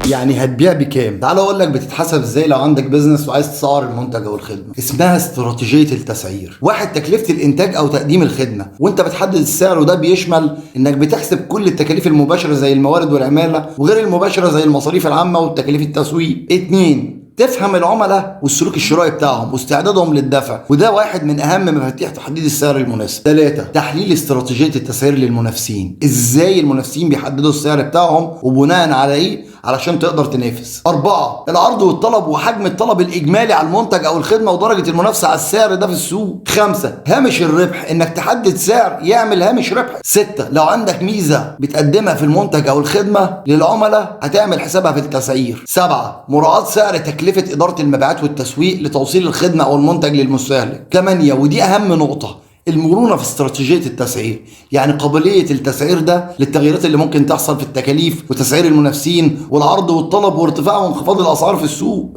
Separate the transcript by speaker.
Speaker 1: يعني هتبيع بكام؟ تعال اقول لك بتتحسب ازاي لو عندك business وعايز تسعر المنتج او الخدمة. اسمها استراتيجية التسعير. واحد، تكلفة الانتاج او تقديم الخدمة، وانت بتحدد السعر، وده بيشمل انك بتحسب كل التكاليف المباشرة زي الموارد والعماله، وغير المباشرة زي المصاريف العامة والتكاليف التسويق. اتنين، تفهم العملاء والسلوك الشرائي بتاعهم واستعدادهم للدفع، وده واحد من اهم مفاتيح تحديد السعر المناسب. ثلاثة، تحليل استراتيجية التسعير للمنافسين، ازاي المنافسين بيحددوا السعر بتاعهم وبناء على ايه علشان تقدر تنافس. أربعة، العرض والطلب وحجم الطلب الإجمالي على المنتج أو الخدمة ودرجة المنافسة على السعر ده في السوق. خمسة، هامش الربح، إنك تحدد سعر يعمل هامش ربح. ستة، لو عندك ميزة بتقدمها في المنتج أو الخدمة للعملاء هتعمل حسابها في التسعير. سبعة، مراعاة سعر تكلفة إدارة المبيعات والتسويق لتوصيل الخدمة أو المنتج للمستهلك. ثمانية، ودي أهم نقطة، المرونة في استراتيجية التسعير، يعني قابلية التسعير ده للتغييرات اللي ممكن تحصل في التكاليف وتسعير المنافسين والعرض والطلب وارتفاع وانخفاض الأسعار في السوق.